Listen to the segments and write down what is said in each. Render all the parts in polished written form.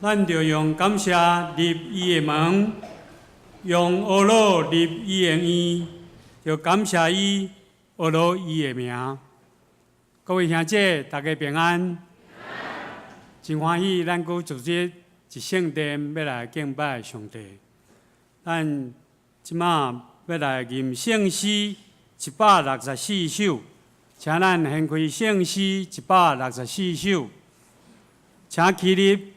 咱著用感謝入伊的門，用呵咾入伊的院，著感謝伊，呵咾伊的名。各位兄姐，大家平安。真歡喜，咱閣組織一聖殿欲來敬拜上帝。咱這馬欲來吟聖詩164首，請咱掀開聖詩164首，請起立。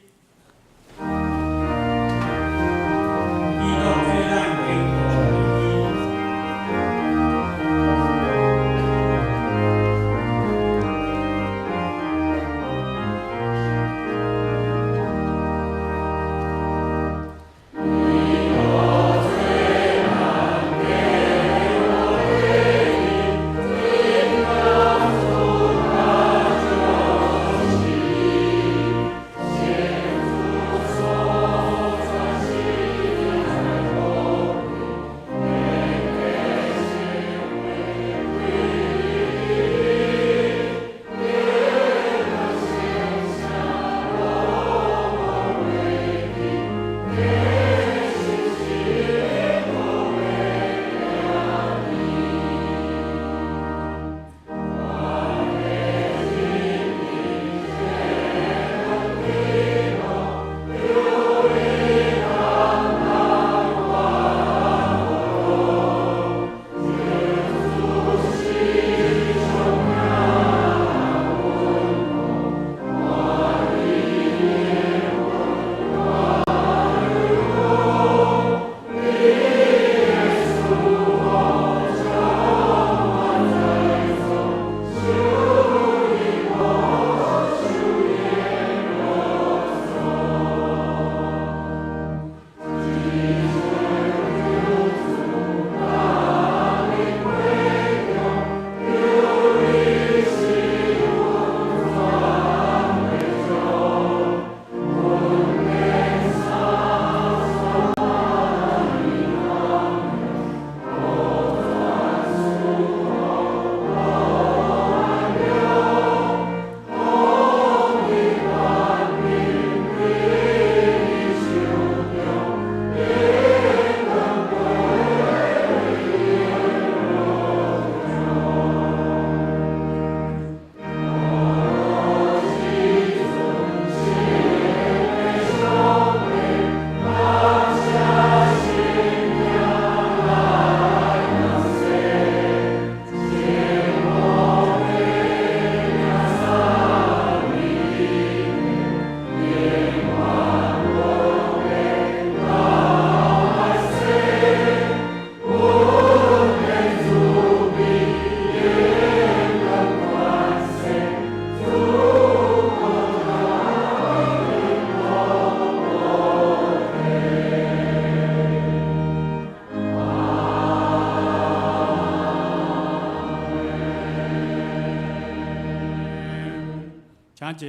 請坐。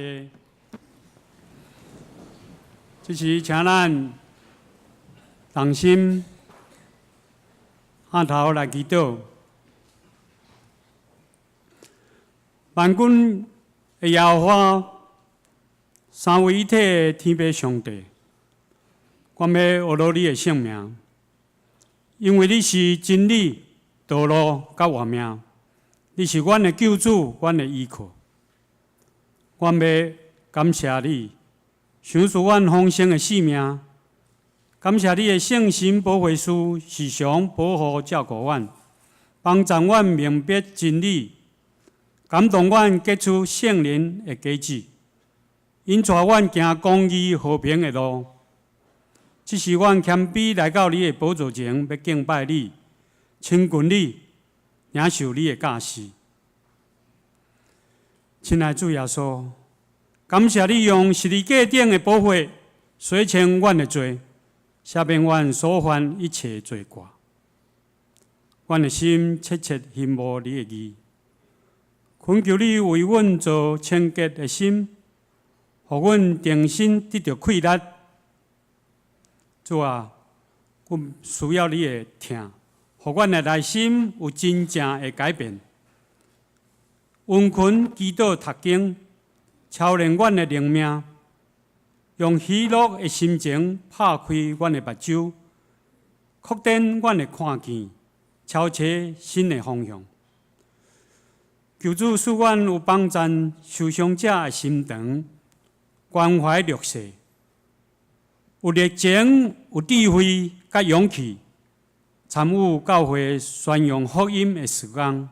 這時，請咱同心按頭來祈禱。萬軍的耶和華，三位一體的天父上帝，我欲呵咾你的聖名，因為你是真理、道路佮活命，你是阮的救主，阮的依靠。阮欲感謝你，賞賜阮豐盛的性命，感謝你的聖神保惠師時常保護照顧阮，幫助阮明白真理，感動阮結出聖靈的果子，引帶阮行公義和平的路。這是阮謙卑來到你的寶座前，欲敬拜你、親近你、領受你的教示。親愛主耶穌，感謝你用十字架頂的寶血洗清阮的罪，赦免阮所犯一切罪過。阮的心切切欣慕你的義，懇求你為阮造清潔的心，予阮重新得著氣力。主啊，阮需要你的疼，予阮的內心有真正的改變。殷勤祈禱讀經，操練阮的靈命，用喜樂的心情拍開阮的目睭，擴展阮的看見，超找新的方向。求主賜阮有幫贊受傷者的心腸，關懷弱勢，有熱情、有智慧、佮勇氣，參與教會宣揚福音的事工。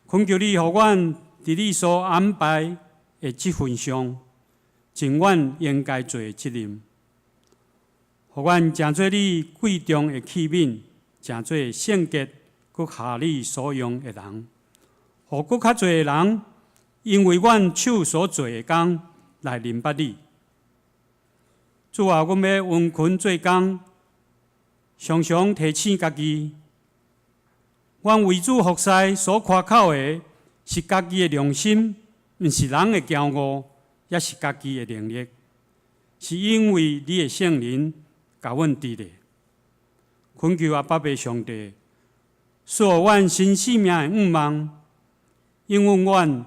懇求你，予阮佇你所安排的這份上，盡阮應該做的責任，予阮成做你貴重的器皿，成做聖潔閣合你所用的人，予閣較濟的人因為阮手所做的工來認捌你。主啊，阮欲殷勤做工，常常提醒家己，阮為主服侍所誇口的是家己的良心，毋是人的驕傲，抑是家己的能力，是因為你的聖靈共阮佇咧。懇求阿爸父上帝，賜予阮新生命的向望，應允阮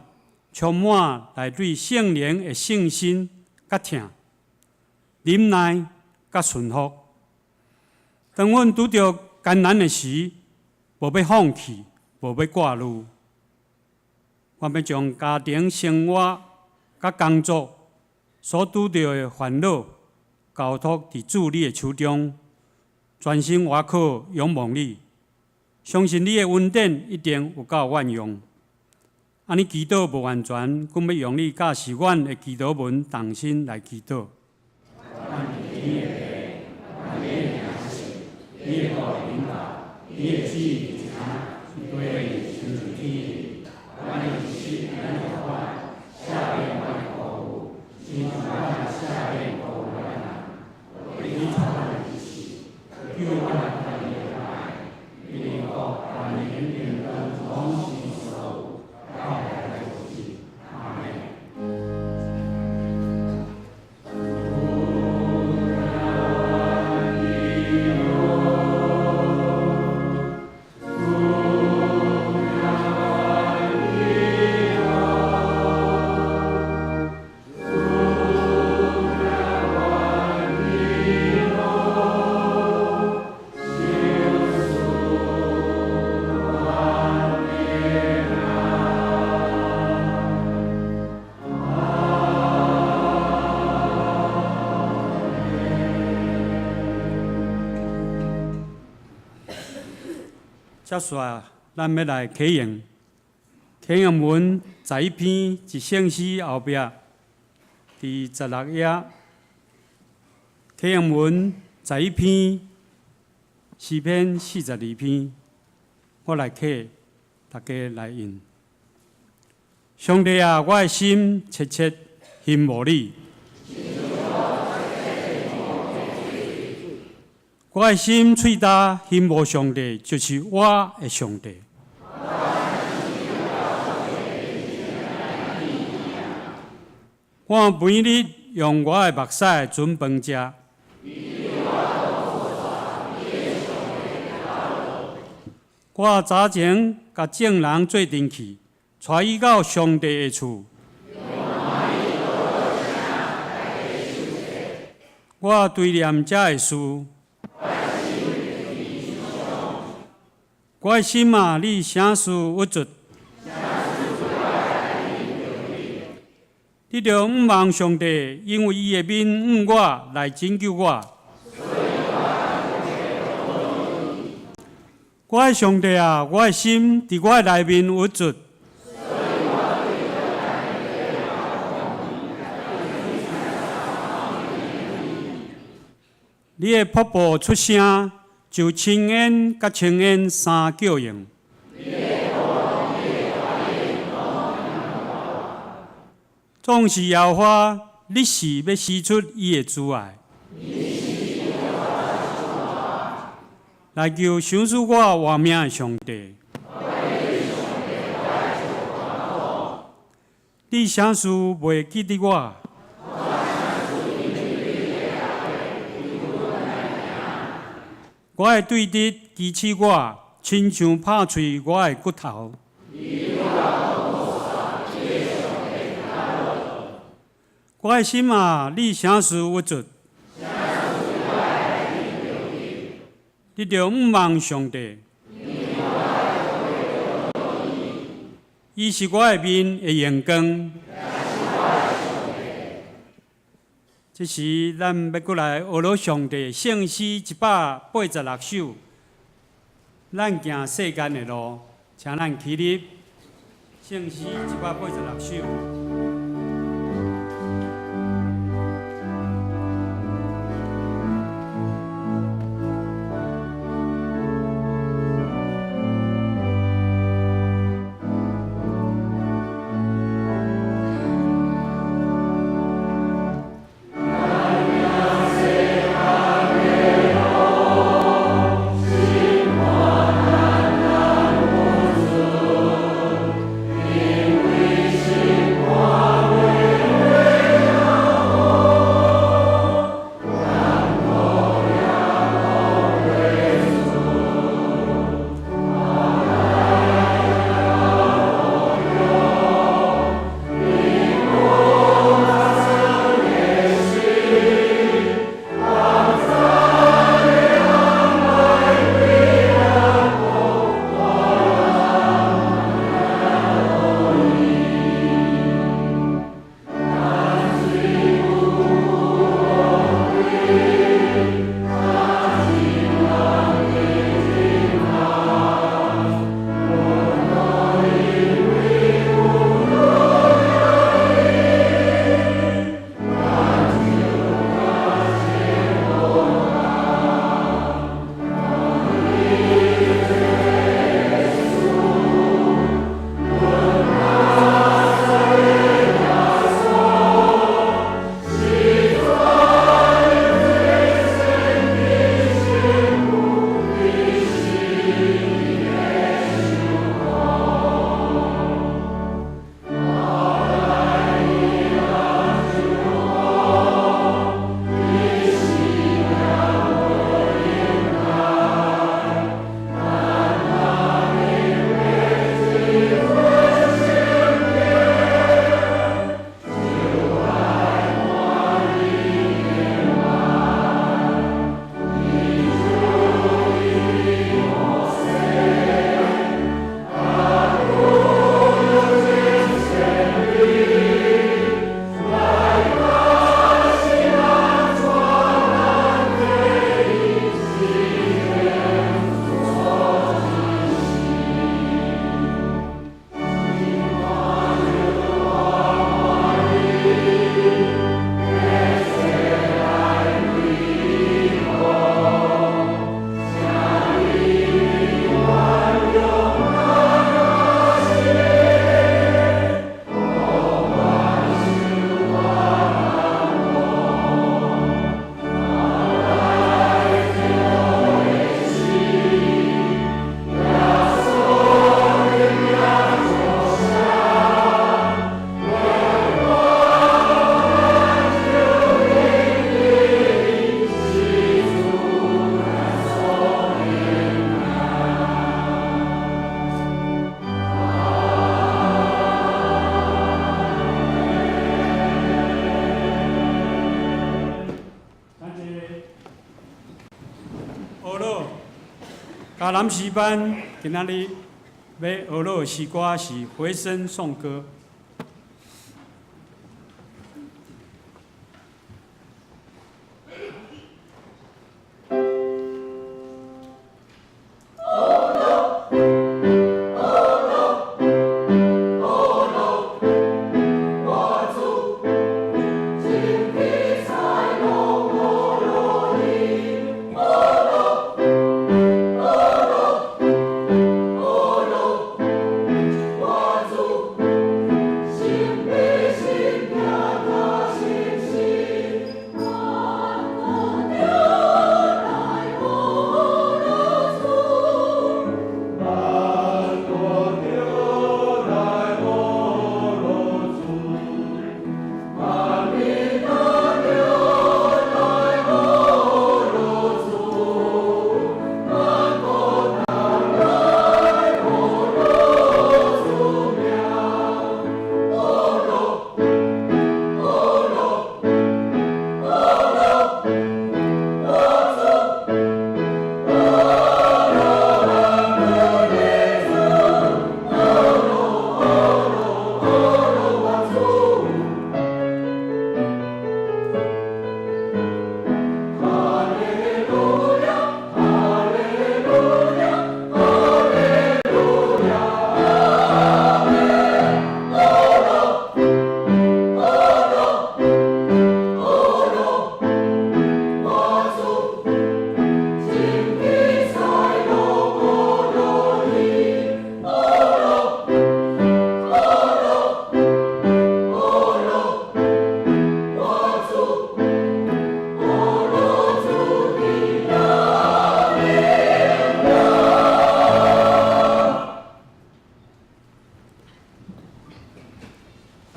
充滿來對聖靈的信心佮疼、忍耐佮順服。當阮拄著艱難的時，無欲放棄，無欲掛慮，我欲將家庭生活佮工作所拄著的煩惱，交託佇主你的手中，專心倚靠仰望你，相信你的恩典一定有夠阮用。按呢祈禱無完全，阮欲用你教示阮的祈禱文同心來祈禱。你的父，你的名聖，你的國臨到，你的旨意行，佇地親像天頂。阮的一日咱予阮，赦免阮的辜負，親像阮也赦免辜負阮的人。無予阮入試，救阮脫離惡害。因為國、權能、榮光，攏是你所有，到來無盡。阿們。接續，咱欲來啟用，啟用文11篇一聖詩後壁，佇16頁。啟用文11篇，詩篇42篇，我來啟，大家來應。上帝啊，我的心切切欣慕你。我的心喙焦欣慕上帝，就是我的上帝。我每日用我的目屎準飯食。我早前共眾人做陣去，帶伊到上帝的厝。我追念這个事。我的心啊，你啥事鬱卒？你著向望上帝，因為伊會憫恤我，來拯救我。我的上帝啊，我的心佇我的內面鬱卒。你的瀑布出聲，就深淵佮青淵相叫應。總是耶和華，你是欲施出伊的慈愛，來求賞賜我活命的上帝。你啥事袂記得我？我的對敵譏刺我，親像拍碎我的骨頭。我我的心啊，你啥事鬱卒？你著向望上帝。伊是我的面的榮光。這時，咱欲閣來學樂上帝聖詩186首。咱行世間的路，請咱起立。聖詩186首。學樂迦南詩班今仔日欲學樂的詩歌是《回聲頌歌》。我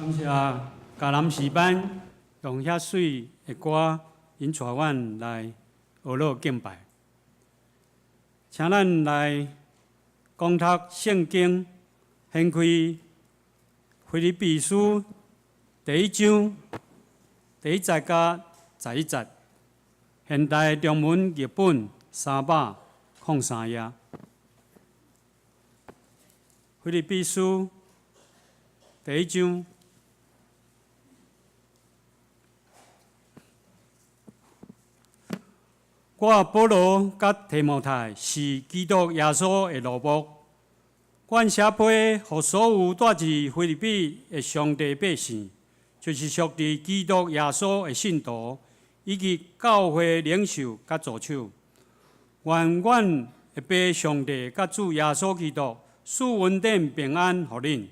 感謝迦南詩班用遐媠的歌，𪜶帶阮來學樂敬拜。請咱來講讀聖經，掀開腓立比書第一章第一節佮11節，現代中文譯本303頁。腓立比書第一章。我保羅佮提摩太是基督耶穌的奴僕，阮寫批予所有住佇腓立比的上帝百姓，就是屬佇基督耶穌的信徒，以及教會領袖佮助手。願阮的父上帝佮主耶穌基督賜恩典平安予恁。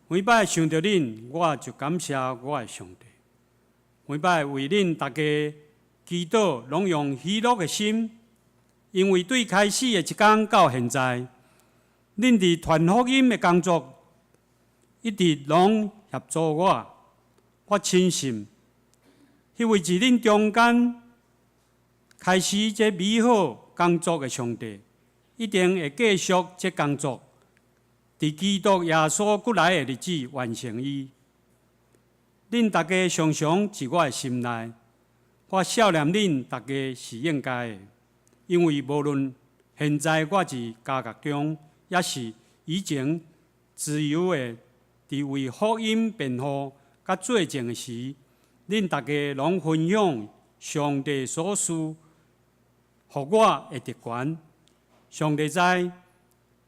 每擺想著恁，我就感謝我的上帝。每擺為恁逐家祈禱，攏用喜樂的心，因為對開始的一天到現在，恁佇傳福音的工作一直攏協助我。我深信，彼位佇恁中間開始這美好工作的上帝，一定會繼續這工作，佇基督耶穌閣來的日子完成伊。恁逐家常常佇我的心內。我數念恁逐家是應該的，因為無論現在我佇監獄中，抑是以前自由的佇為福音辯護佮作證的時，恁逐家攏分享上帝所賜予我的特權。上帝知，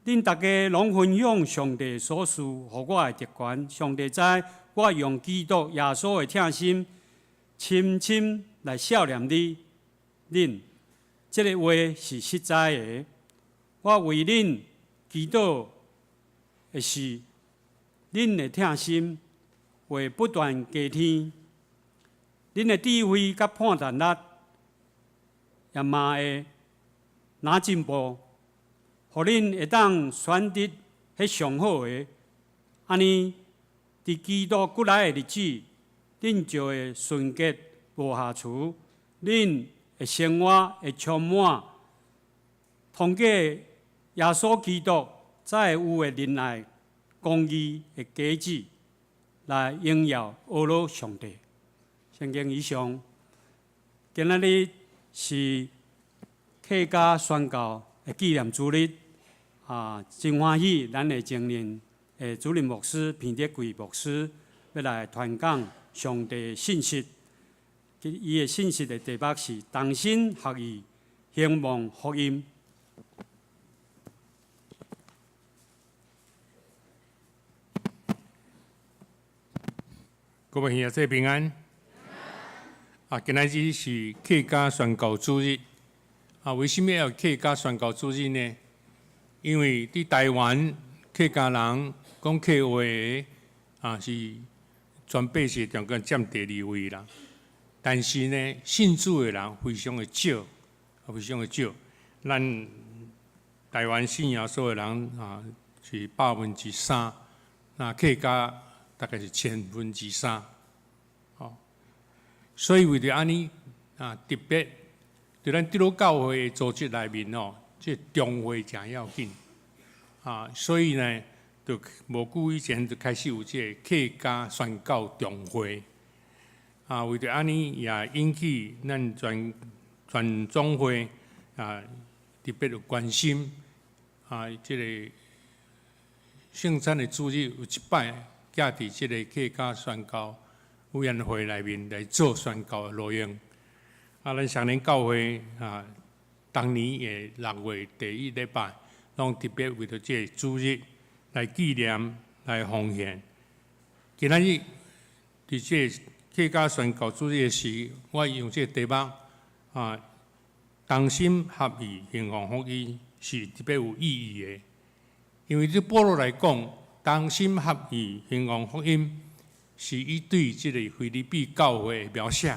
恁逐家攏分享上帝所賜予我的特權。上帝知，我用基督耶穌的疼心，深深來數念你，恁這个話是實在的。我為恁祈禱的是，恁的疼心會不斷加添，恁的智慧佮判斷力也嘛會若進步，予恁會當選擇彼上好的。按呢，佇基督閣來的日子，恁就會純潔無瑕疵，恁的生活會充滿通過耶穌基督才會有的仁愛、公義的果子，來榮耀阿羅上帝。聖經以上，今仔日是客家宣教的紀念主日，啊，真歡喜，咱的前任的主任牧師彭德貴牧師欲來傳講上帝信息。伊的信息的題目是同心合意，興旺福音。各位兄弟平安。啊，今仔日是客家宣教主日。啊，為什麼要客家宣教主日呢？因為佇台灣客家人講客話的啊，是全百姓中間佔第二位啦。但是呢，信主的人非常的少，非常的少。咱台灣信耶穌的人啊，是3%，那客家大概是3/1000。哦，所以為著按呢啊，特別佇咱長老教會的組織內面哦，這重會誠要緊啊，所以呢，就無久以前就開始有這个客家宣教重會。啊，為著按呢，也引起咱全全總會啊特別有關心啊，這个聖餐的主日有一擺，寄佇這个客家宣教委員會內面來做宣教的內容。啊，咱雙連教會啊，當年的6月第一禮拜，攏特別為著這个主日來紀念、來奉獻。今仔日佇這个客家宣教主日的時，我用這個題目啊，同心合意興旺福音是特別有意義的。因為對保羅來講，同心合意興旺福音是伊對這个腓立比教會的描寫。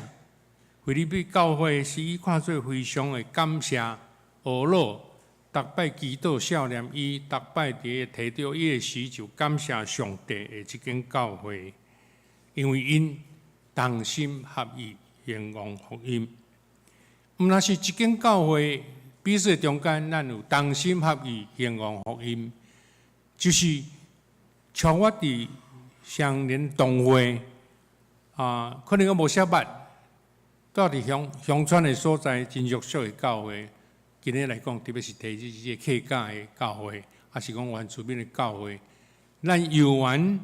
腓立比教會是伊看做非常的感謝阿羅逐擺祈禱數念伊，逐擺佇提著伊的時，就感謝上帝的這間教會，因為𪜶同心合意興旺福音。毋但是一間教會彼此中間，咱有同心合意興旺福音，就是像我佇雙連同會啊，可能我無啥捌，住佇鄉鄉村的所在，真弱小的教會。今日來講，特別是提這個客家的教會，抑是講原住民的教會，咱猶原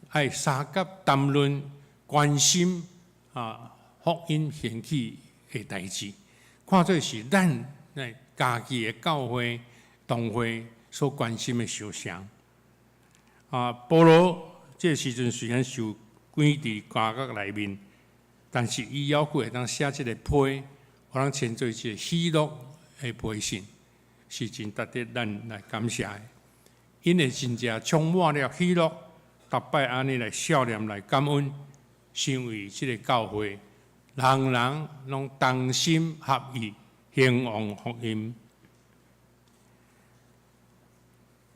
愛相佮談論、關心啊福音興起的代誌，看做是咱來家己的教會同會所關心的事項。啊，保羅這個時陣雖然受關佇監獄內面，但是伊猶閣會當寫這個批，予人稱做一個喜樂的批信，是真值得咱來感謝的。𪜶的真正充滿了喜樂，逐擺按呢來數念來感恩，是為這個教會，人人攏同心合意興旺福音。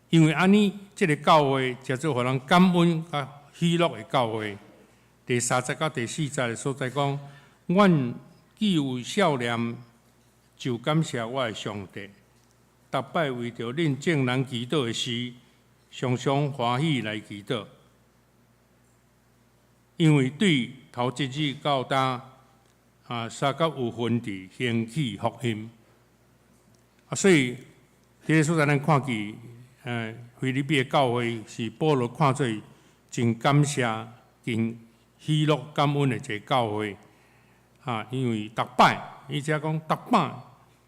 因為按呢，這個教會叫做予人感恩佮喜樂的教會。第三節到第四節的所在講，阮既有數念，就感謝我的上帝，逐擺為著恁眾人祈禱的時，常常歡喜來祈禱，因為對頭一日到今，啊，相佮有份佇興起福音。啊，所以佇個所在，咱看見，腓立比的教會是保羅看做真感謝、真喜樂、感恩的一個教會。啊，因為逐擺，伊遮講逐擺，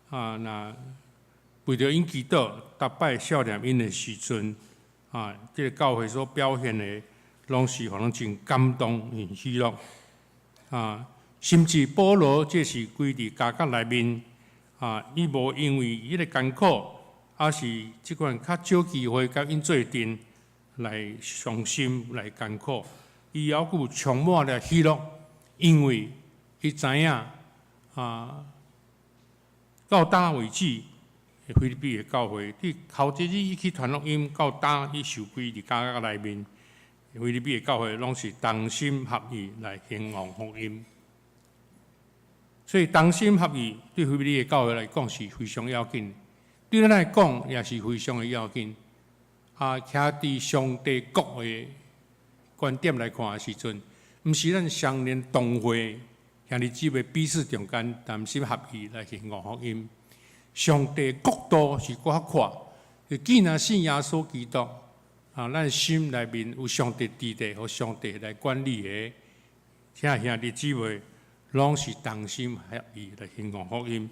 啊，若為著𪜶祈禱，逐擺數念𪜶的時陣，啊，這個教會所表現的，攏是予人真感動、真喜樂。啊，甚至保羅這是關佇監獄內面，啊，伊無因為彼個艱苦，抑是這款較少機會佮𪜶做陣來傷心來艱苦，伊猶閣充滿了喜樂，因為伊知影啊，到今為止，腓立比的教會，佇頭一日伊去傳福音，到今伊受關佇監獄內面，腓立比的教會攏是同心合意來興旺福音。所以同心合意對腓立比的教會來講是非常要緊，對咱來講也是非常的要緊。啊，徛佇上帝國的觀點來看的時陣，毋是咱雙連同會兄弟姊妹彼此中間同心合意來興旺福音。上帝國度是閣較闊，既然信耶穌基督，啊，咱心內面有上帝佇咧，予上帝來管理的，遮兄弟姊妹攏是同心合意來興旺福音。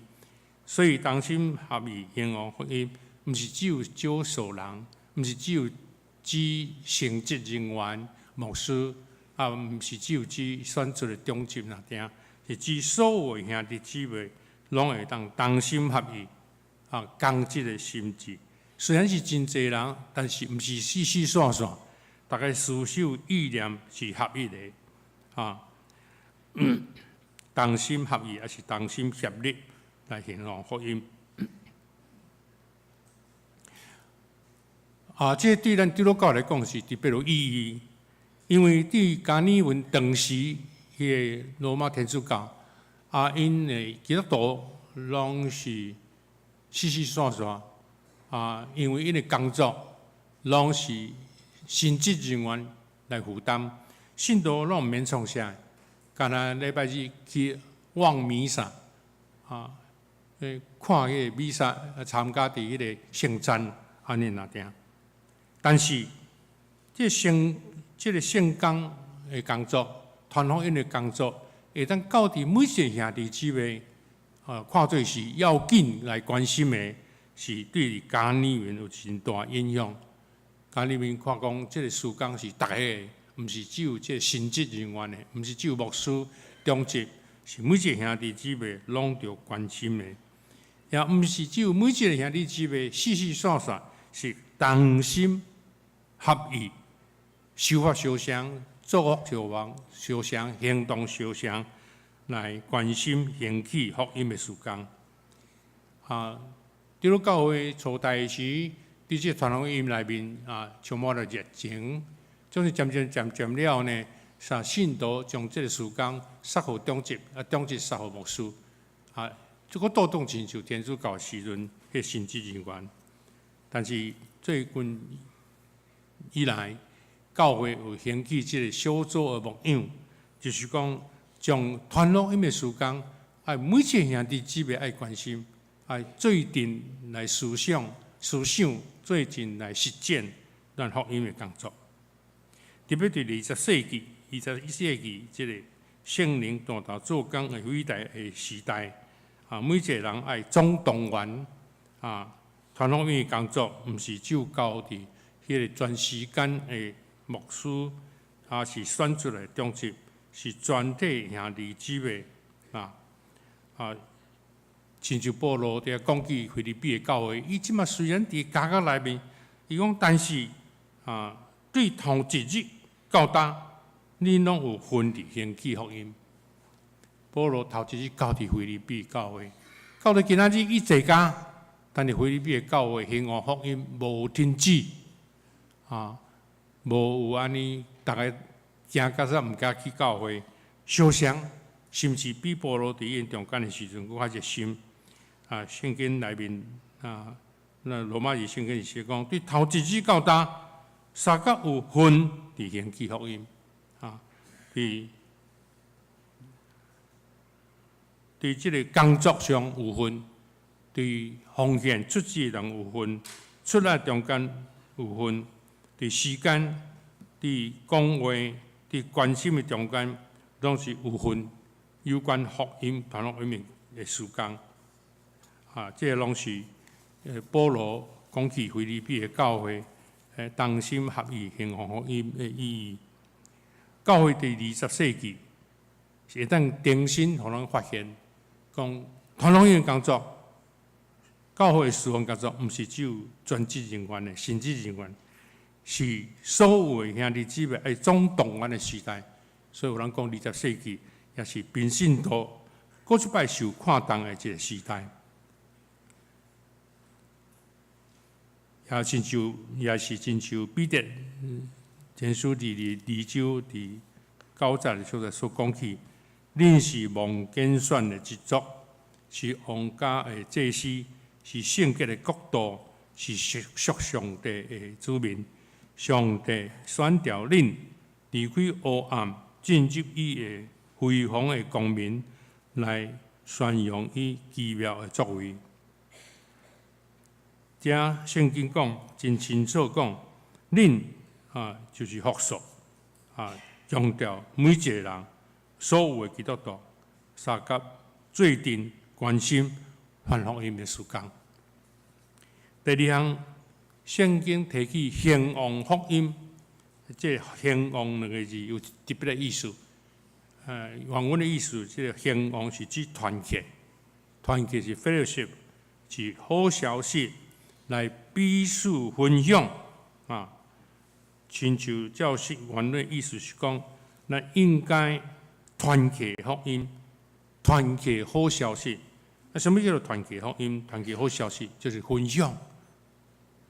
所以同心合意興旺福音，毋是只有少數人，毋是只有指神職人員、牧師，啊，毋是只有指選出的長執爾爾，是指所有兄弟姊妹攏會當同心合意，啊，同一个心志。雖然是真濟人，但是毋是四四散散，逐家思想意念是合一的，啊，同心合意，抑是同心協力來興旺福音。啊，這對咱基督教來講是特別有意義，因為對加爾文當時彼個羅馬天主教，啊，𪜶的基督徒攏是四四散散，啊，因為𪜶的工作攏是神職人員來負擔，信徒攏毋免創啥，干焦禮拜日去望彌撒，啊，看彼個彌撒，參加佇彼個聖餐，按呢爾爾。但是，這聖這個聖工的工作，傳福音的工作，會當到佇每一個兄弟姊妹，啊，看做是要緊來關心的，是對加爾文有真大影響。加爾文看講，這個事工是逐家的，毋是只有這個神職人員的，毋是只有牧師、長執，是每一個兄弟姊妹攏著關心的。也毋是只有每一個兄弟姊妹四四散散，是同心合意，想法相像，做法相仿，相像，行動相像，來關心興起福音的事工。啊，長老教會初代時，佇這傳福音內面啊，充滿了熱情，總是漸漸漸漸了呢，啥信徒將這個事工託予長執，啊長執託予牧師，啊，這個倒當親像天主教時陣彼神職人員。但是最近以來，教會有興起這個小組的牧養，就是講將傳福音的事工，愛每一個兄弟姊妹愛關心，愛做陣來思想、思想，做陣來實踐咱福音的工作。特別佇20世紀、21世紀這個聖靈大大做工的偉大的時代，啊，每一個人愛總動員啊，傳福音的工作，毋是只有交佇彼個全時間的牧師，抑是選出來長執，是全體兄弟姊妹啊啊，親像保羅佇遐講起腓立比的教會，伊這馬雖然佇監獄內面，伊講但是啊，對頭一日到今，恁攏有份佇興起福音。保羅頭一日交佇腓立比教會，到了今仔日伊坐監，但是腓立比的教會興旺福音無停止，啊，無有按呢，逐家驚甲煞毋敢去教會，相像，甚至比保羅佇𪜶中間的時陣閣較熱心。啊，聖經內面啊，那羅馬字聖經是寫講，對頭一日到今，相佮有份佇興起福音，啊，佇佇這个工作上有份，佇奉獻出資人有份，出力中間有份，佇時間、佇講話、佇關心的中間，攏是有份有關福音、傳福音的事工。啊，這個攏是保羅講起腓立比的教會，同心合意興旺福音的意義。教會佇20世紀是會當重新予咱發現，講傳福音的工作，教會的事奉工作，毋是只有專職人員的神職人員，是所有的兄弟姊妹愛總動員的時代。所以有人講二十世紀也是平信徒閣一擺受看重的一個時代。也親像，也是親像彼得前書第二章第九節的所在所講起，恁是蒙揀選的一族，是王家的祭司，是聖潔的國度，是屬上帝的子民。上帝選召恁離開黑暗，進入伊的非凡的光明，來宣揚伊奇妙的作為。遮聖經講真清楚講，恁啊就是複數啊，強調每一個人，所有的基督徒，相佮做陣關心傳福音的事工。第二項，聖經提起興旺福音，這個興旺兩個字有特別的意思。原文的意思，這個興旺是指團結，團結是 fellowship，是好消息。來彼此分享啊，親像照釋原的意思是講，咱應該團契福音，團契好消息。啊，啥物叫做團契福音？團契好消息就是分享，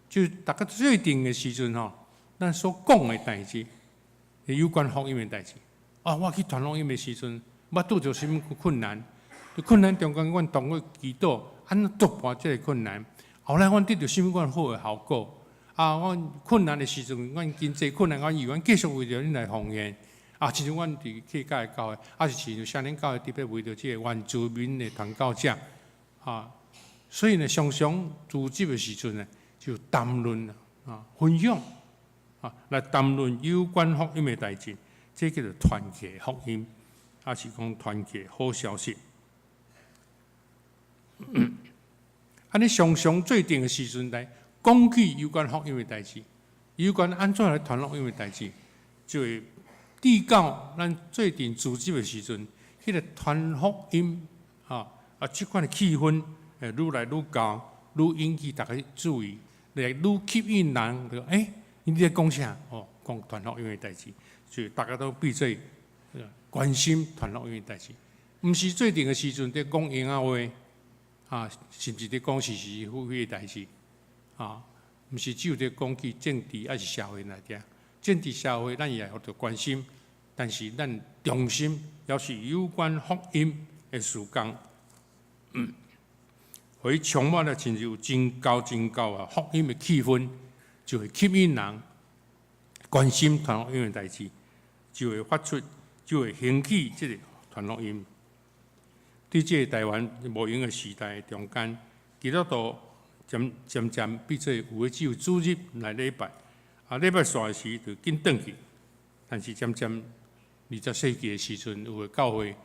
就是逐家做陣的時陣吼，咱所講的代誌，有關福音的代誌。啊，我去傳福音的時陣，我拄著啥物困難？困難中間，阮當過祈禱，按怎突破這个困難？後來阮得著啥物款好的效果？啊，阮困難的時陣，阮經濟困難，阮猶原繼續為著恁來奉獻。啊，親像阮佇客家的教會，啊是親像少年教會，特別為著這個原住民的傳教者。啊，所以呢，常常組織的時陣呢，就談論啊，分享啊，來談論有關福音的代誌，這叫做團契福音，抑是講團契好消息。按呢常常做陣的時陣來講起有關福音的代誌，有關按怎來傳福音的代誌，就會直到咱做陣組織的時陣，彼個傳福音啊啊，這款的氣氛會愈來愈高，愈引起大家注意，來愈吸引人。就欸，你佇咧講啥？哦，講傳福音的代誌，所以大家都變做關心傳福音的代誌，毋是做陣的時陣佇講閒仔話。啊，甚至咧講是是非非的代誌，啊，毋是只有咧講起政治抑是社會內底，政治社會咱也會著關心，但是咱中心猶是有關福音的事工，予伊充滿了親像有真高真高啊福音的氣氛，就會吸引人關心傳福音的代誌，就會發出，就會興起這個傳福音。佇這個台灣無閒的時代中間，基督徒漸漸漸變做有的只有主日來禮拜，啊禮拜煞時就緊轉去。但是漸漸20世紀的時陣，有的教會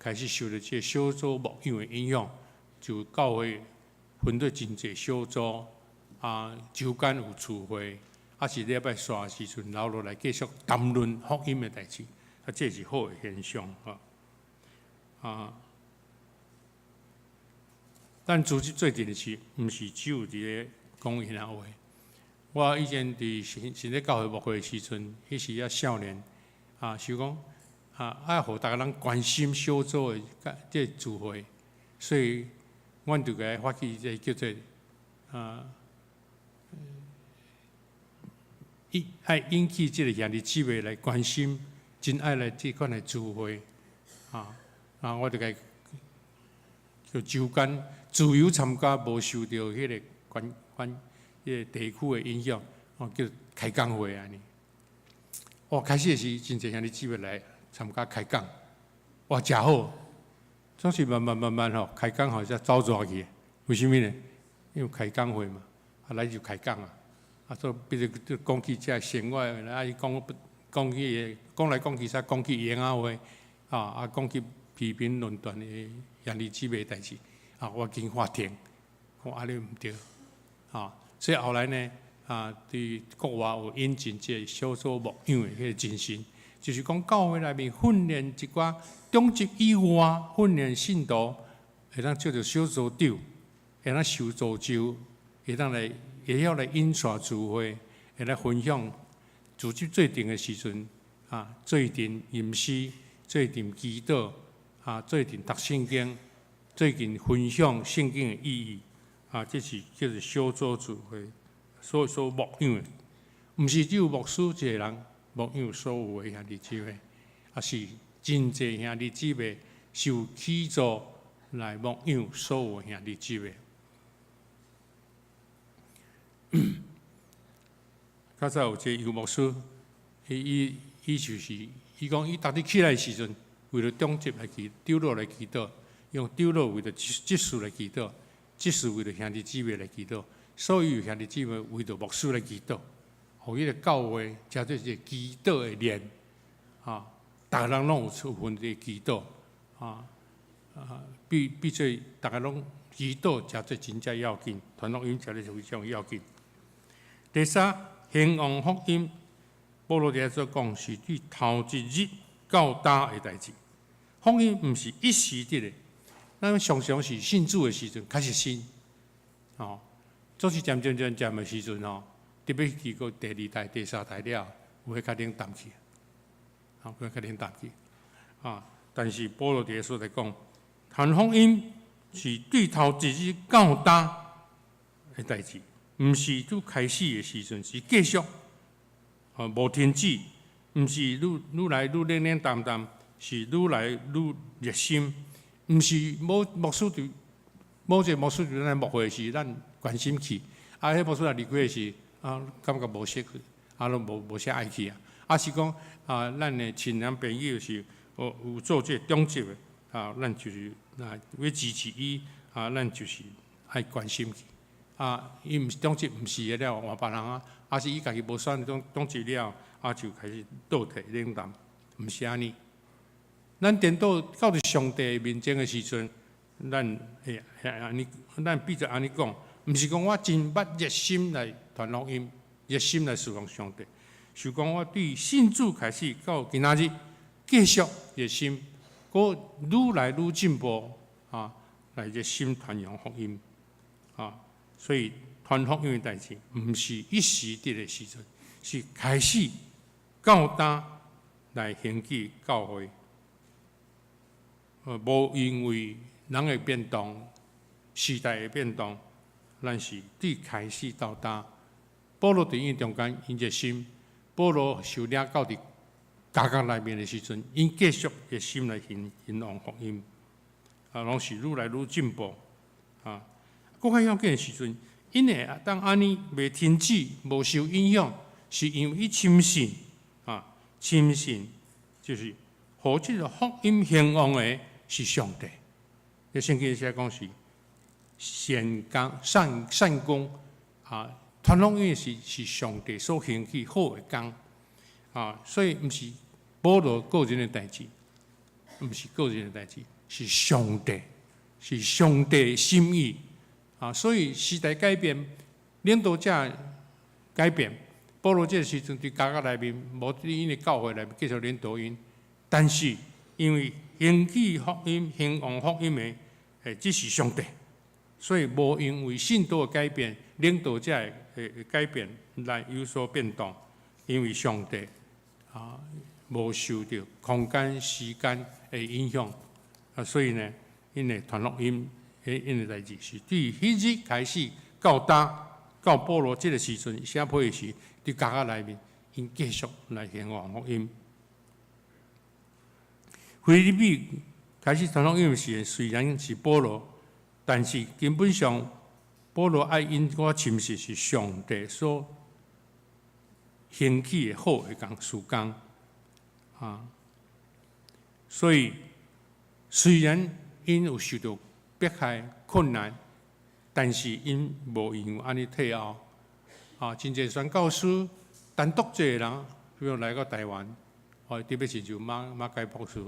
開始受著這個小組牧養的影響，就教會分做真濟小組，啊週間有聚會，啊是禮拜煞時陣留落來繼續談論福音的代誌，啊這是好的現象吼。啊。咱組織做陣時，毋是只有佇咧講閒話。我以前佇新新咧教會牧會的時陣，彼時猶少年，啊，想講啊，愛予逐个人關心小組的這個聚會，所以阮就共伊發起一個叫做啊，引愛引起這個兄弟姊妹來關心，真愛來這款的聚會，啊啊，我就共伊叫週間自由參加，無受著彼个關關彼個地區的影響，哦，叫開講會按呢。哦，開始的時真濟兄弟姊妹來參加開講，哇，誠好。總是慢慢慢慢吼，開講吼才走逝去。為啥物呢？因為開講會嘛，啊來就開講啊，啊所以變做就講起這生活，啊伊講講起講來講去，才講起閒仔話，啊啊講起批評論斷的兄弟姊妹的代誌，啊我緊發停，講按呢毋對，啊所以後來呢，啊佇國外有引進這個小組牧養的彼個精神，就是講教會內面訓練一寡長執以外訓練信徒，會當做著小組長，會當受造就，會當來會曉來引帶聚會，會來分享。組織做陣的時陣，啊，做陣吟詩，做陣祈禱，啊，做陣讀聖經，做陣分享聖經的意義，啊，這是叫做小組聚會，所所牧養的，毋是只有牧師一個人牧養所有的兄弟姊妹，啊是真濟兄弟姊妹受起造來牧養所有的兄弟姊妹。較早有一個游牧師，伊伊伊就是伊講，伊逐日起來的時陣，為著長執來祈，長老來祈禱，用長老為著執事來祈禱，執事為著兄弟姊妹來祈禱，所有兄弟姊妹為著牧師來祈禱，予彼個教會成做一個祈禱的鏈，啊，逐个人攏有出份佇祈禱，啊啊，變變做逐个攏祈禱，成做真正要緊，傳福音成做非常要緊。第三，興旺福音，保羅佇遐所講是對頭一日到今的代誌。福音毋是一時的咧，咱常常是信主的時陣較熱心，哦，總是漸漸漸漸的時陣吼，特別去過第二代、第三代了，有的較冷淡去，哦，有的較冷淡去，啊，但是保羅佇遐所在講，傳福音是對頭一日到今的代誌。毋是拄開始的時陣，是繼續，哦，無停止，毋是愈愈來愈冷冷淡淡，是愈來愈熱心。毋是某牧師佇某一個牧師佇咱牧會時，咱關心去，啊，彼牧師若離開的時，啊，感覺無熟去，啊，攏無無啥愛去啊。啊，是講啊，咱的親人朋友是有有做這個長執的，啊，咱就是啊，欲支持伊，啊，咱就是愛關心去。啊，伊毋是長執，毋是的了，換別人啊，啊是伊家己無選長長執了，啊就開始倒退冷淡，毋是按呢。咱顛倒到佇上帝面前的時陣，咱會會按呢，咱變做按呢講，毋是講我真捌熱心來傳福音，熱心來侍奉上帝，是講我對信主開始到今仔日繼續熱心，閣愈來愈進步啊，來熱心傳揚福音啊。所以傳福音的代誌，毋是一時的的時陣，是開始到今來興起教會，無因為人的變動，時代的變動，咱是對開始到今，保羅佇𪜶中間，𪜶熱心。保羅受領到佇監獄內面的時陣，𪜶繼續熱心來興揚福音，啊，攏是愈來愈進步，啊。閣較要緊的時陣，𪜶會當按呢袂停止、無受影響，是因為伊深信，啊，深信就是予這個福音興旺的是上帝。這聖經寫講是善工、善善工啊，傳福音是上帝所興起好的工啊，所以毋是保羅個人的代誌，毋是個人的代誌，是上帝，是上帝的心意啊。所以時代改變，領導者改變，保羅這個時陣佇監獄內面，無佇𪜶的教會內面繼續領導𪜶，但是因為興起福音、興旺福音的，這是上帝，所以無因為信徒的改變、領導者的改變來有所變動，因為上帝啊無受著空間、時間的影響啊，所以呢，𪜶的傳福音，𪜶的代誌是對彼日開始到今到保羅這個時陣寫批時，佇監獄內面，𪜶繼續來興旺福音。腓立比開始傳福音時，雖然是保羅，但是根本上保羅愛𪜶閣較深信是上帝所興起的好的工事工啊。所以雖然𪜶有受著迫害困難，但是𪜶無因為按呢退後啊。真濟宣教師單獨一個人，比如來到台灣，哦，特別是就馬偕博士。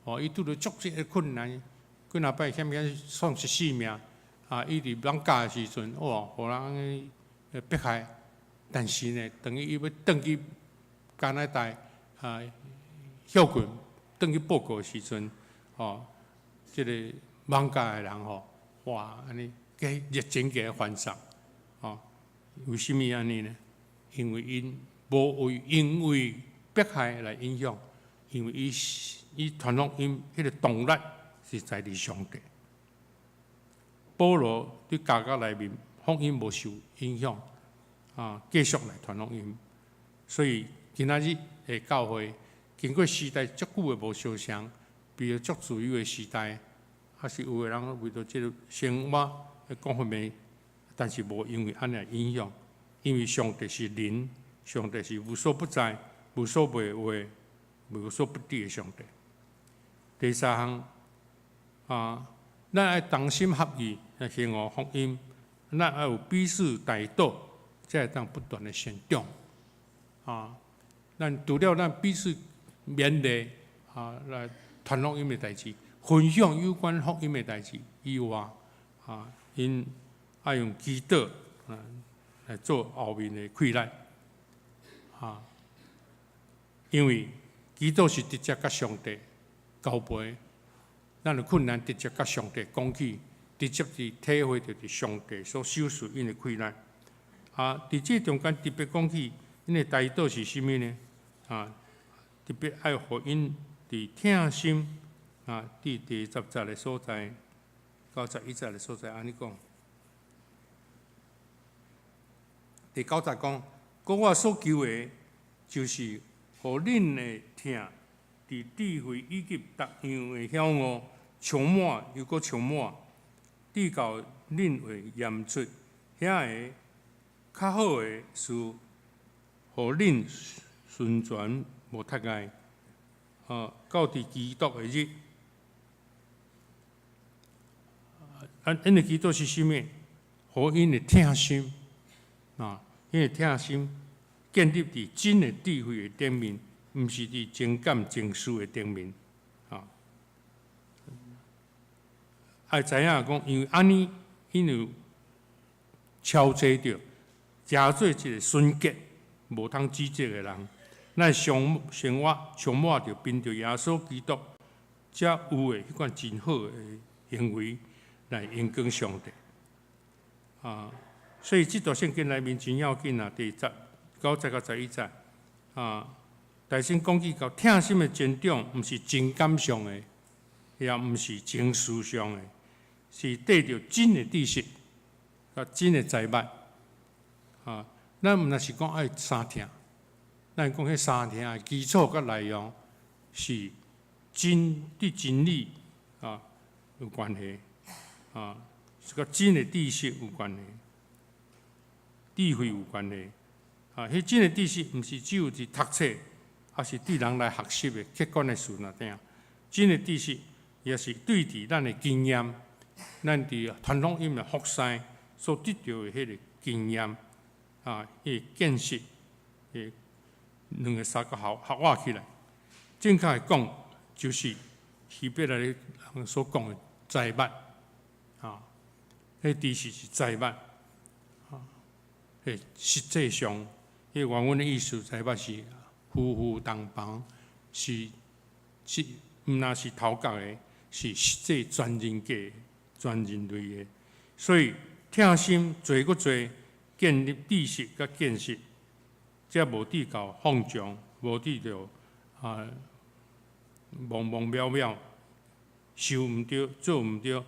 哦，伊拄著足濟的困難，幾若擺險險喪失性命，啊！伊佇艋舺的時陣，哇，予人按呢迫害。但是呢，當伊欲轉去加拿大啊，歇睏，轉去報告的時陣，哦，這個艋舺的人吼，哇，按呢加熱情共伊歡送，哦，為啥物按呢呢？因為𪜶無為因為迫害來影響，因為伊伊傳福音彼個動力是在佇上帝。保羅佇監獄內面，福音無受影響，啊，繼續來傳福音。所以今仔日的教會，經過時代足久的無相像，比如足自由的時代，還是有的人為著這個生活各方面，但是無因為按呢影響，因為上帝是靈，上帝是無所不在、無所不為、無所不知的上帝。第三項啊，咱愛同心合意來興旺福音，咱愛有彼此代禱，才會當不斷的成長。啊，咱除了咱彼此勉勵啊，來傳福音的代誌，分享有關福音的代誌以外，啊，𪜶愛用祈禱啊來做後面的氣力。啊，因為祈禱是直接佮上帝交陪，咱有困難直接佮上帝講起，直接是體會著佇上帝所賞賜𪜶的氣力。啊，佇這中間特別講起，𪜶的代禱是啥物呢？啊，特別愛予𪜶佇疼心啊，佇第十節的所在到十一節的所在，按呢講。第九節講，閣我所求的，就是予恁的疼，佇智慧以及逐樣的曉悟充滿，又閣充滿，直到恁會驗出遐个較好的事，予恁純全無窒礙，啊，到佇基督的日。啊，𪜶的祈禱是啥物？予𪜶的疼心，啊，𪜶的疼心建立佇真的智慧的頂面，毋是佇情感情緒的頂面，啊。愛知影講，因為按呢，𪜶有超濟著，成做一個純潔、無通指責的人。咱生生活充滿著憑著耶穌基督才有的彼款真好的行為來榮光上帝。啊，所以這段聖經內面真要緊啊，第十九節到十一節啊，大先講起到疼心的增長，毋是情感上的，也毋是情緒上的，是得著真的知識，佮真的財物。啊，咱毋但是講愛相疼，咱講彼相疼的基礎佮內容是真對真理啊有關係，啊，是佮真的知識有關係，智慧有關係。啊，彼真的知識毋是只有佇讀冊，抑是對人來學習的客觀的事爾爾。真的知識也是對佇咱的經驗，咱佇傳福音的服侍所得著的彼個經驗，啊，彼個見識，彼兩个相佮合合合起來。正確來講，就是希伯來人所講的財物，啊，彼知識是財物，啊，彼實際上，彼原文的意思，財物是夫婦同房，是毋但是頭殼的，是實際全人格、全人類的。所以疼心濟閣濟，建立知識佮見識，才無致到放縱，無致著啊茫茫渺渺，想毋著，做毋著，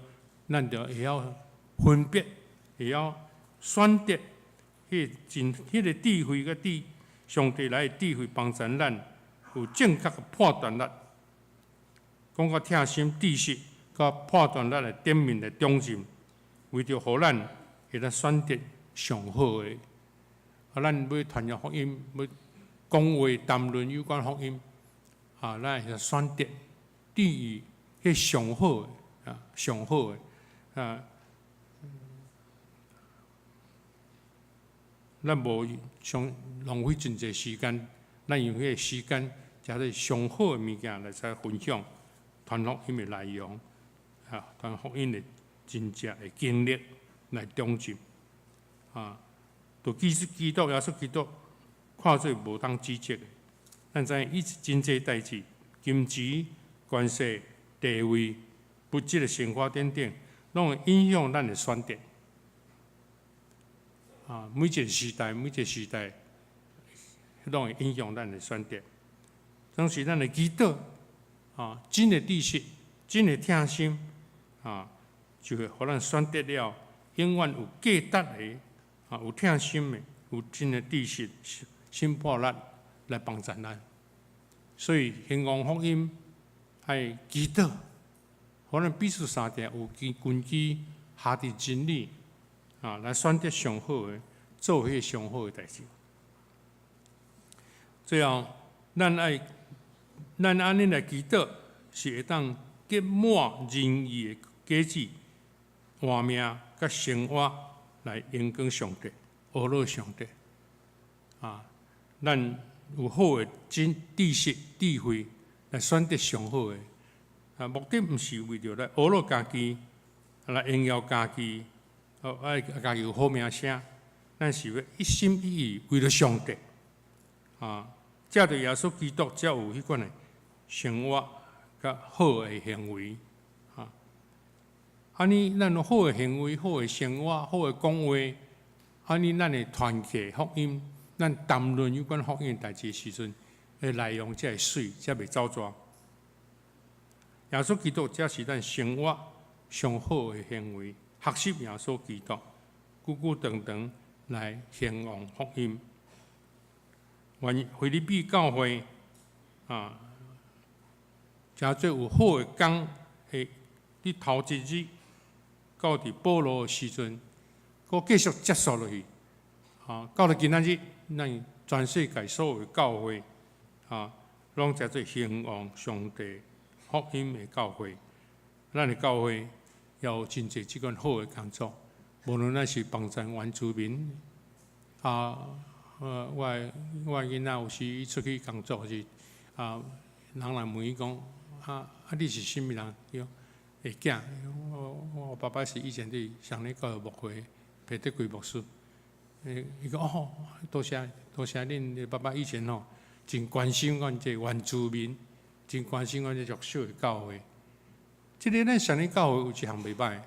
咱著會曉分別，會曉選擇。彼個真，彼個智慧佮智，上帝來的智慧幫助咱有正確的判斷力。講到疼心知識佮判斷力的頂面的中心，為著予咱會當選擇上好的。啊，咱欲傳揚福音，欲講話談論有關福音，啊，咱會當選擇對伊彼上好的啊，上好的啊。咱無傷浪費真濟時間，咱用彼個時間，食做上好的物件來使分享傳福音的內容，啊，傳福音的真正的經歷來長進，啊，就基督耶穌基督看做無當指責的，咱知影伊真濟代誌，金錢、權勢、地位、物質的生活等等，攏會影響咱的選擇。啊，每一個時代，每一個時代，攏會影響咱的選擇。總是咱的祈禱，啊，真的知識，真的疼心，啊，就會予咱選擇了永遠有價值的，啊，有疼心的，有真的知識、審判力來幫助咱。所以，興旺福音愛祈禱，予咱彼此相疼有根基，下佇真理。啊，來選擇上好的，做彼个上好的代誌。最後，咱愛咱按呢來祈禱，是會當結滿仁義的果子，活命佮生活來榮光上帝，呵咾上帝。啊，咱有好的真知識、智慧來選擇上好的。啊，目的毋是為著來呵咾家己，來榮耀家己。哦，愛家己有好名聲，咱是欲一心一意為著上帝，啊，藉著耶穌基督才有彼款的生活佮好的行為，啊，按呢咱有好的行為、好的生活、好的講話，按呢咱的傳遞福音，咱談論有關福音代誌的時陣，的內容才會媠，才袂走蛇。耶穌基督才是咱生活上好的行為。學習耶穌基督，久久長長來興旺福音。願腓立比教會啊，誠做有好的工的，佇頭一日到佇保羅的時陣，閣繼續接續落去。啊，到了今仔日，咱全世界所有的教會啊，攏誠做興旺上帝福音的教會。咱的教會也有真濟這款好的工作，無論咱是幫助原住民，啊，我的囡仔有時伊出去工作時，啊，人來問伊講，啊啊，你是啥物人？伊講，會囝，我爸爸是以前佇上禮教育牧會裴德貴牧師。伊講哦，多謝多謝恁爸爸以前吼，真關心阮這原住民，真關心阮這弱小的教會。這个咱上禮教會有一項袂䆀，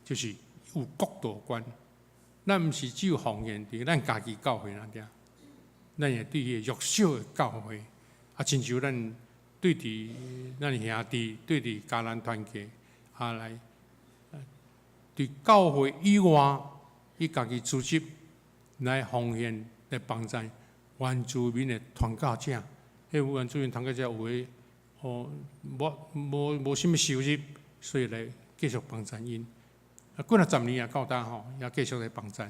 就是有國度觀。咱毋是只有奉獻佇咱家己教會爾爾，咱也對彼個弱小的教會，啊，親像咱對佇咱兄弟，對佇迦南團契，啊來佇教會以外，伊家己組織來奉獻來幫贊原住民的傳教者。彼原住民傳教者有的哦，無無無啥物收入，所以來繼續幫贊𪜶。啊，過了10年啊，到今吼，也繼續來幫贊。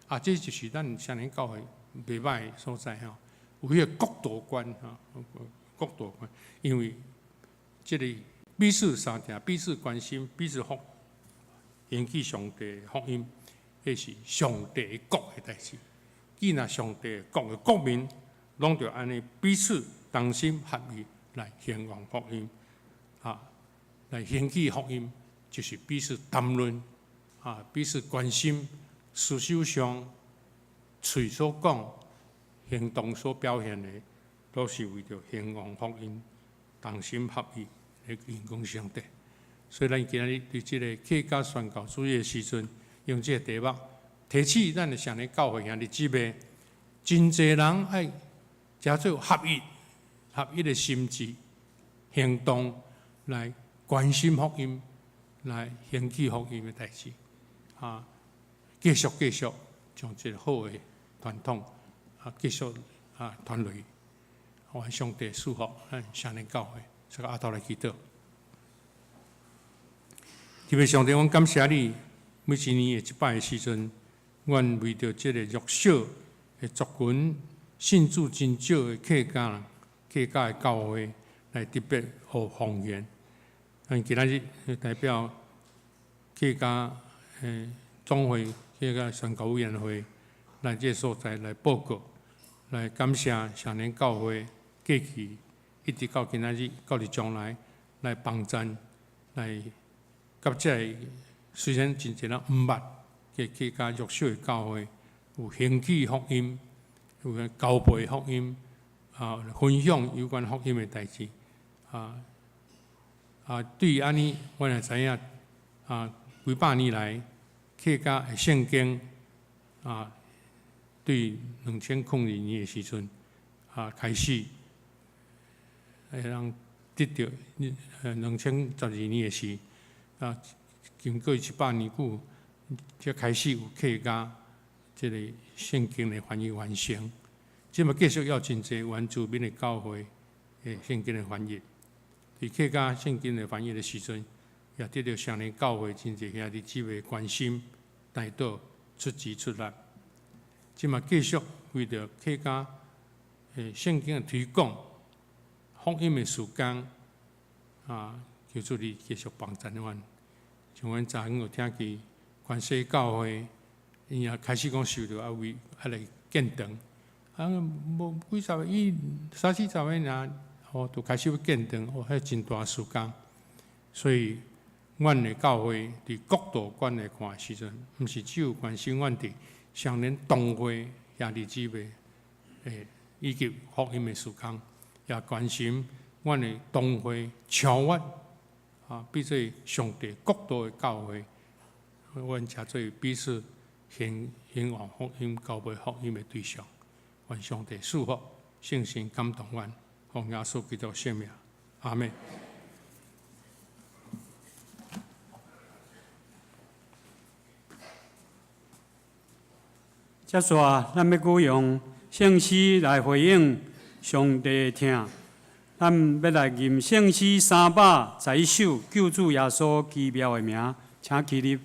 啊，這就是咱雙連教會袂䆀的所在吼，有彼个國度觀吼，國度觀，因為這个彼此相疼、彼此關心、彼此福，興起上帝福音，彼是上帝國的代誌。既然上帝國的國民，攏著按呢彼此同心合意來興旺福音，啊，來興起福音，就是彼此談論，啊，彼此關心，思想上、喙所講、行動所表現的，攏是為著興旺福音，同心合意來榮光上帝。所以咱今仔日佇這个客家宣教主日的時陣，用這个題目提醒咱的雙連教會兄弟姊妹，真濟人愛誠做合一、合一的心志、行動來關心福音、來興起福音的代誌，啊，繼續繼續將這个好的傳統啊，繼續啊傳落去。願上帝賜福咱雙連教會，這個阿頭來祈禱。天父上帝，阮感謝你，每一年的這擺的時陣，阮為著這个弱小的族群、信主真少的客家人、客家的教會來特別予奉獻。咱今仔日代表客家總會、客家宣教委員會來這个所在來報告，來感謝雙連教會過去一直到今仔日，到佇將來來幫贊來。佮這个雖然真濟人毋捌，嘅客家弱小的教會有興起福音，有交陪福音，啊，分享有關福音的代誌，啊啊，對按呢，阮也知影，啊，幾百年來客家的聖經，啊，對2002年的時陣，啊，開始會當得著2012年的時。啊，經過700年久，才開始有客家這个聖經的翻譯完成。這嘛繼續猶真濟原住民的教會的聖經的翻譯。佇客家聖經的翻譯的時陣，也得著雙連教會真濟兄弟姊妹關心、代禱、出錢出力。這嘛繼續為著客家的聖經的推廣、福音的事工，啊，求主你繼續幫贊阮。像阮昨昏有聽見關西教會，𪜶也開始講受著啊為啊來建堂，啊無幾十个，伊三四十个爾，吼，就開始欲建堂，哦，彼真大事工。所以，阮的教會佇國度觀來看的時陣，毋是只有關心阮佇雙連同會兄弟姊妹，以及福音的事工，也關心阮的同會超越。啊，變做上帝國度的教會，阮誠做彼此興興旺福音、交陪福音的對象。願上帝賜福、聖神感動阮，奉耶穌基督聖名，阿們。接紲，咱欲閣用聖詩來回應上帝的疼。咱欲來吟聖詩311首，救主耶穌奇妙的名，請起立。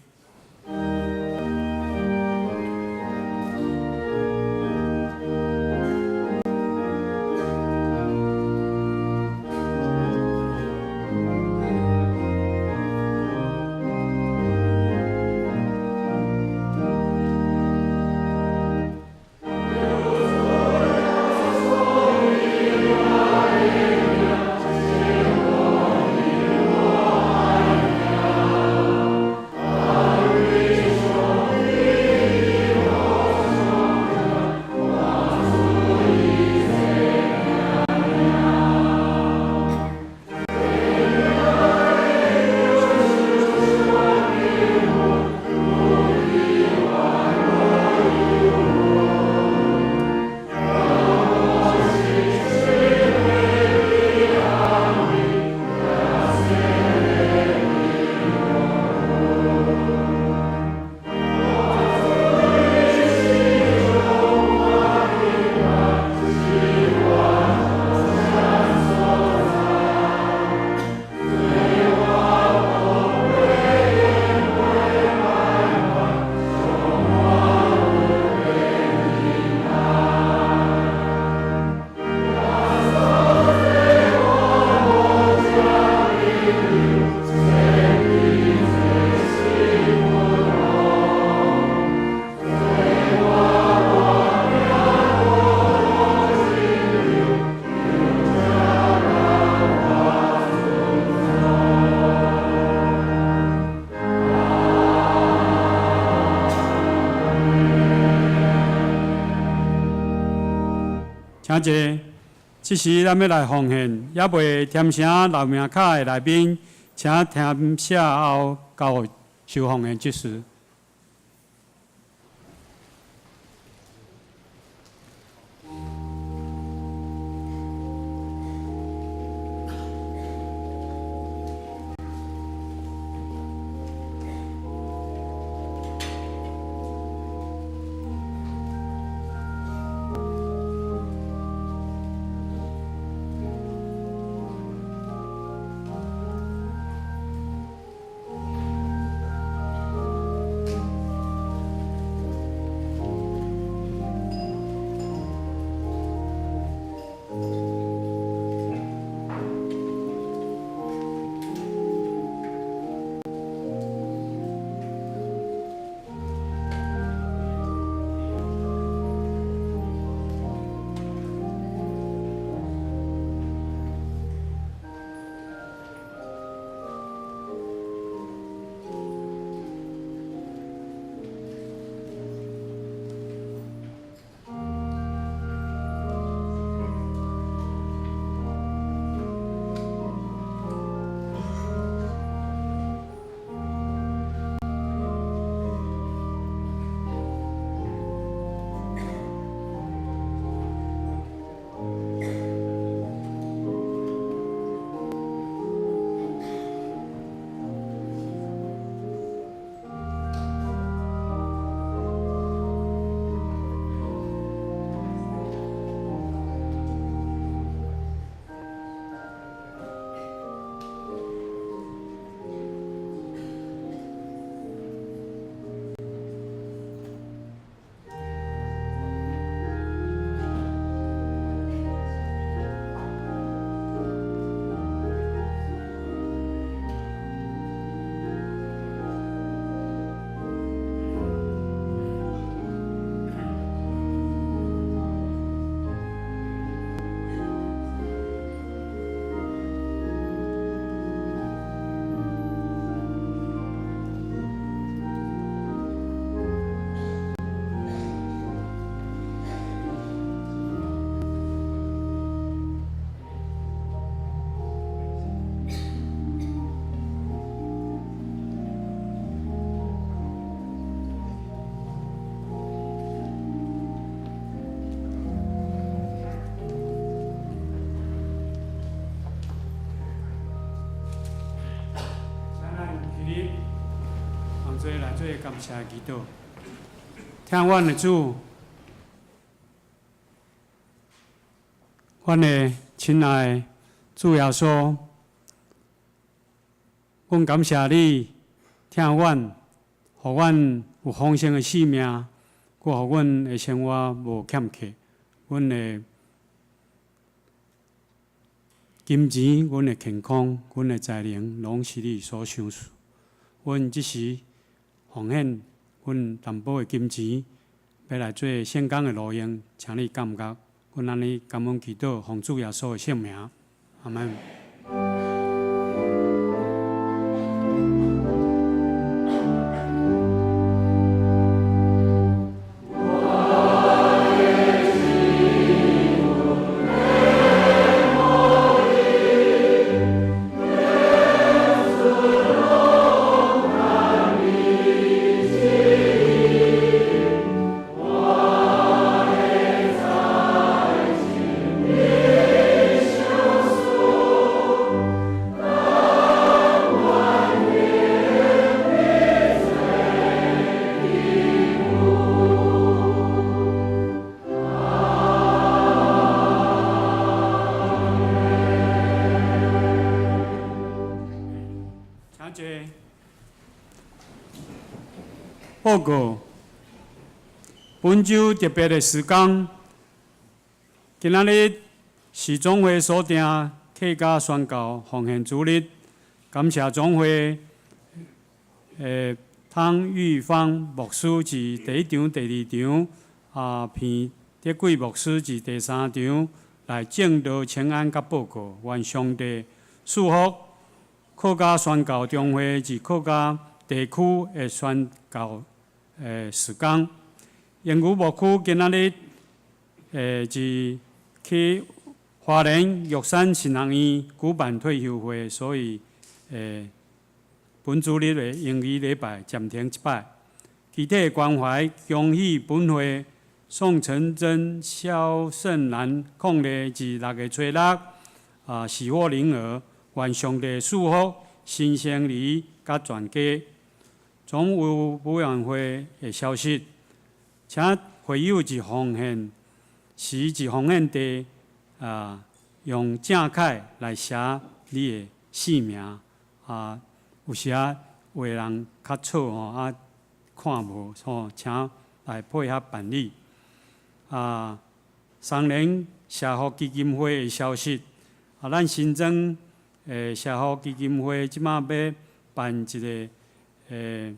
請坐。這時，咱欲來奉獻，猶未填寫留名卡的來賓，請填寫後交予收奉獻執事。請咱起立，同齊來做感謝祈禱。疼阮的主，阮的親愛的主耶穌，阮感謝你疼阮，予阮有豐盛的生命，閣予阮的生活無欠缺，阮的金錢、阮的健康、阮的才能，攏是你所賞賜。阮這時奉獻阮淡薄的金錢，欲來做聖工的路用，請你感覺。阮按呢感恩祈禱，奉主耶穌的聖名，阿們。請坐。報告，本週特別的時間，今仔日是總會所訂客家宣教奉獻主日，感謝總會湯玉芳牧師佇第一場、第二場，啊，彭德貴牧師佇第三場來證道、請安佮報告，願上帝賜福客家宣教中會佇客家地區的宣教時工。鸚鵡牧區今仔日佇去花蓮玉山神學院舉辦退修會，所以本主日的英語禮拜暫停一擺。具體關懷，恭喜本會宋承珍、蕭勝蘭伉儷自6月初6喜獲麟兒，願上帝賜福新生兒佮全家。總務委員會的消息，請會友佇奉獻時，佇奉獻袋用正楷來寫你的姓名。有時仔畫人較錯吼，看無吼，請來配合辦理。松仁社福基金會的消息，咱新莊的社福基金會這擺欲辦一個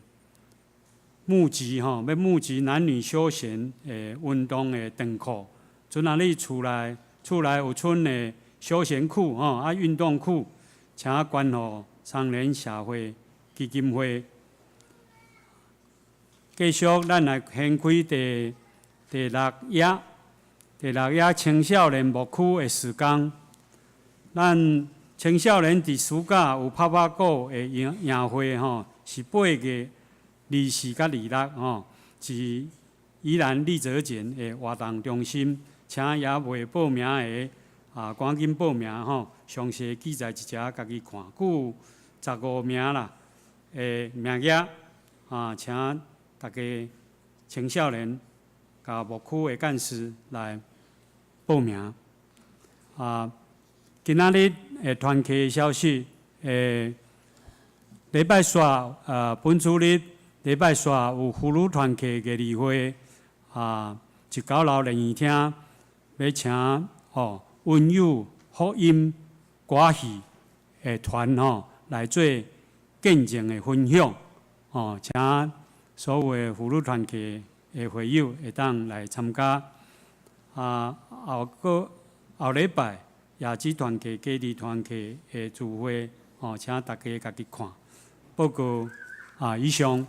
募集吼，欲募集男女休閒的運動的長褲。陣仔你厝內有賰的休閒褲吼，運動褲，請捐予松仁社會基金會。繼續，咱來掀開第六頁，第六頁青少年牧區的事工。咱青少年佇暑假有拍拍鼓的營會吼，是8月24佮26吼，是宜蘭立澤簡的活動中心，請猶未報名的趕緊報名吼，詳細記載一下，家己看。閣有15名啦的名額，請大家青少年佮牧區的幹事來報名。今仔日的團契的消息，禮拜四，本主日禮拜四有婦女團契嘅例會，一九樓禮儀廳欲請溫友福音歌戲的團吼來做見證的分享，請所有的婦女團契的會友會當來參加。後個後禮拜亞基團契、基地團契的聚會，請大家家己看。報告以上，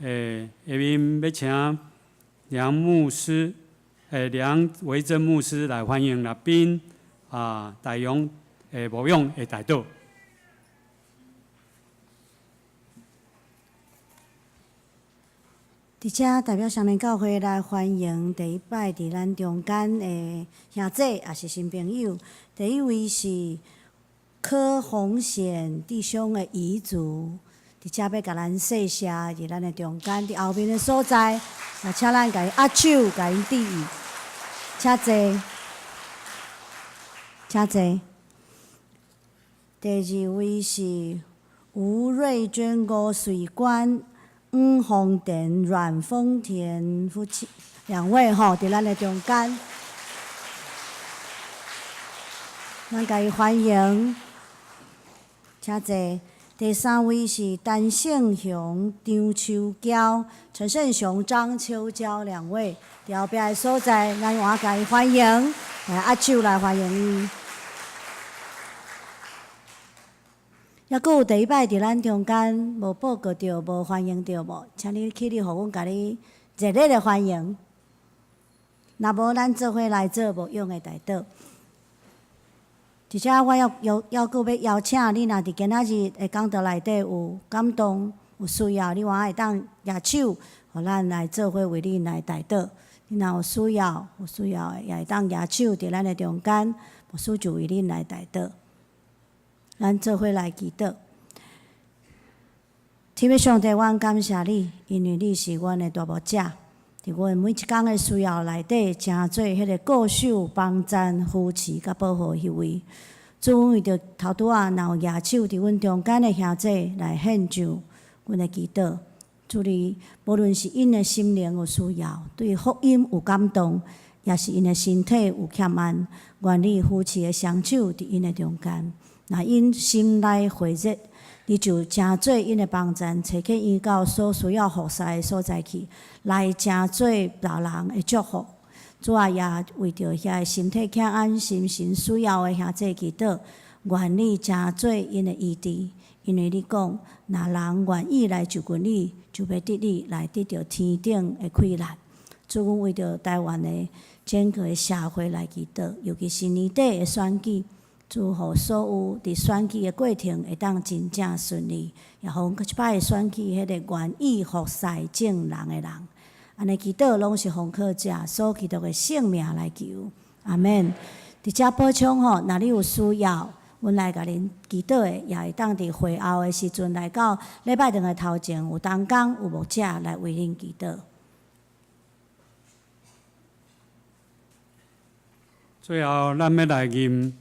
下面欲請梁牧師，梁維珍牧師來歡迎來賓，大勇牧養的代禱。佇遮代表雙連教會來歡迎第一擺佇咱中間的兄弟，也是新朋友。第一位是柯宏顯弟兄的遺族，佇遮欲共咱謝謝佇咱的中間，佇後面的所在，也請咱共伊握手，共𪜶致意，請坐，請坐。第二位是吳瑞娟、吳穗官、黃豐田、阮豐田夫妻兩位吼，佇咱的中間，咱共伊歡迎，請坐。第三位是陳勝雄、張秋嬌、陳勝雄、張秋嬌兩位，佇後壁的所在，咱換共伊歡迎，來握手來歡迎伊。猶閣有第一擺佇咱中間無報告著、無歡迎著無？請你起立，予阮共你熱烈的歡迎。若無，咱做伙來做牧養的代禱。而且我要邀猶閣欲邀請你，若佇今仔日的講道內底有感動、有需要，你換會當舉手，予咱來做伙為你來代禱。你若有需要、有需要的，也會當舉手佇咱的中間，牧師就為恁來代禱。咱做伙來祈禱。天父上帝，阮感謝你，因為你是阮的大牧者，佇阮每一工的需要內底，成做彼個顧守、幫贊、扶持佮保護彼位。主，為著頭拄仔若有舉手佇阮中間的兄弟來獻上阮的祈禱。主你，無論是𪜶的心靈有需要，對福音有感動，抑是𪜶的身體有欠安，願你扶持的雙手佇𪜶的中間。若𪜶心內火熱，你就成做𪜶的幫贊，差遣𪜶到所需要服侍的所在去，來成做別人的祝福。主啊，也為著遐个身體欠安、心神需要的兄弟祈禱，願你成做𪜶的醫治，因為你講，若人願意來就近你，就欲得你來得著天頂的快樂。主，阮為著台灣的整個的社會來祈禱，尤其是年底的選舉，祝予所有佇選舉的過程會當真正順利，也予阮閣一擺的選舉彼個願意服侍眾人的人。按呢祈禱攏是奉靠主耶穌基督的聖名來求，阿門。佇遮補充吼，若你有需要，阮來共恁祈禱的，也會當佇會後的時陣來到禮拜堂的頭前，有同工有牧者來為恁祈禱。最後，咱欲來吟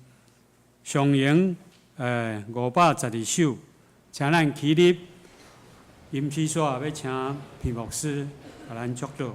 上詠512首，請咱起立，吟詩煞欲請皮牧師共咱祝禱。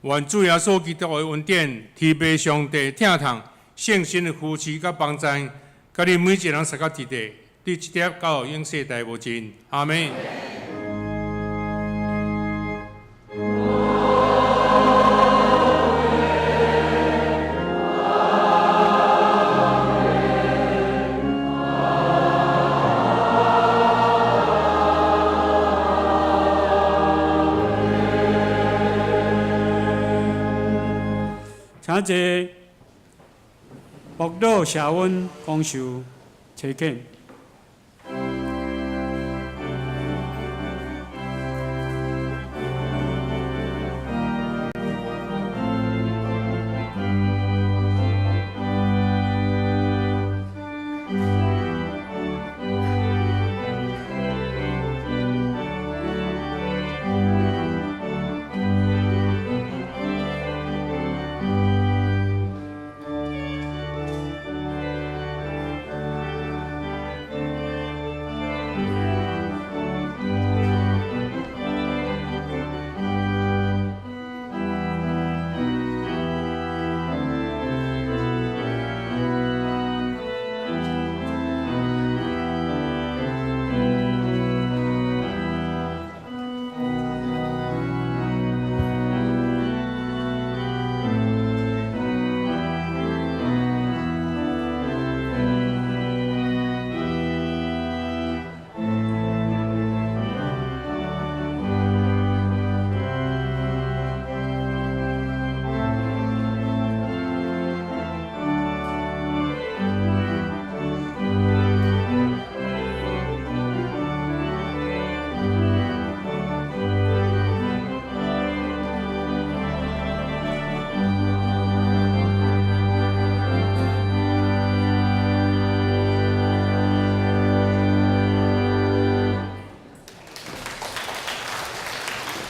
願主耶穌基督的恩典、天父上帝疼痛、聖神的扶持佮幫助，佮恁每一个人相佮佇咧，佇這粒到永世代無盡。阿們。請坐，牧老社溫講授，齊見。